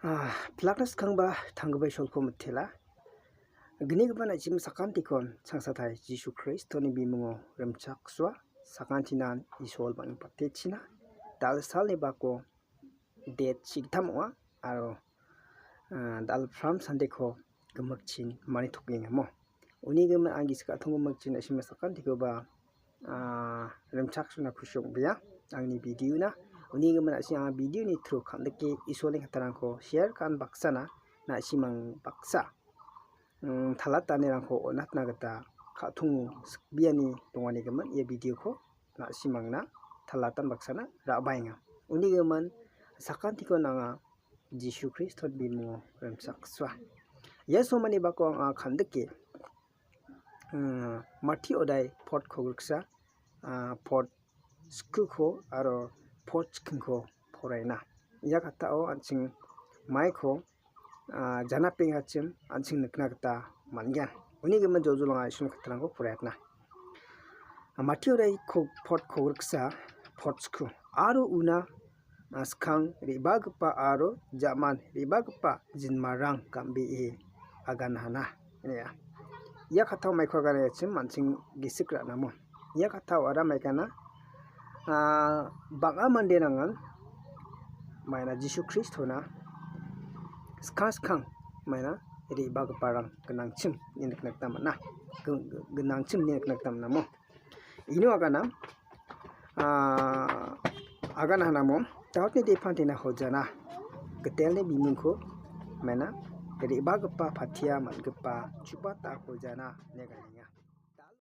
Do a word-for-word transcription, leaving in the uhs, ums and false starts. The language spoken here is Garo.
Ah, pilakna skangba tanggipa Isolko mitela. Gnigipa na·chim sakantikon changsatai Jisu Kristoni bimungo rimchaksoa. Sakantinan Isol bang·en patechina. Dal salni bako det chigittam ong·a aro, ah, dal pram sandeko gimikchin manitokengamo. Uni gimin ang gisik a·tong gimikchin na·sima sakantikoba, ah, rimchaksona kusi ong·bea angni video-na. Uni gimin na·sing anga video-ni through kandike Isolni kattarangko share ka·an baksana na·simang baksa, mm, talatanirangko on·atna gita ka·tongo sikbiani donganigimin ia video-ko na·simangna talatan baksana ra·baenga. Uni gimin sakantiko nanga Jisu Kristo bimungo rimchaksoa. Ia somani bako anga kandike, mm, Mati odai pot kogriksa, ah, pot skiko aro pot skingko poraina. Ia katao an·ching maiko, ah, janapengachim an·ching nikna gita man·gen. Uni gimin joljolonga Isolni kattarangko poraiatna. Mati odai ko-, pot kogriksa pot sku. Aro una, ah, skang re·bagipa aro ja·man re·bagipa jinmarang gam·bee aganahana. Ine ia. Ia katao maiko aganachim an·ching gisik ra·namo. Ia katao ara maikana, ah, bang·a manderangan maina Jisu Kristona skang skang maina re·bagiparang gnangchim ine nikna gita man·a. G-, g-, gnangchim ine nikna gita man·amo. Ino agana, ah, agana hanamo, Daudni depantena hojana, Gitelni bimingko maina re·bagipa patia man·gipa chubata hojana ine ganenga.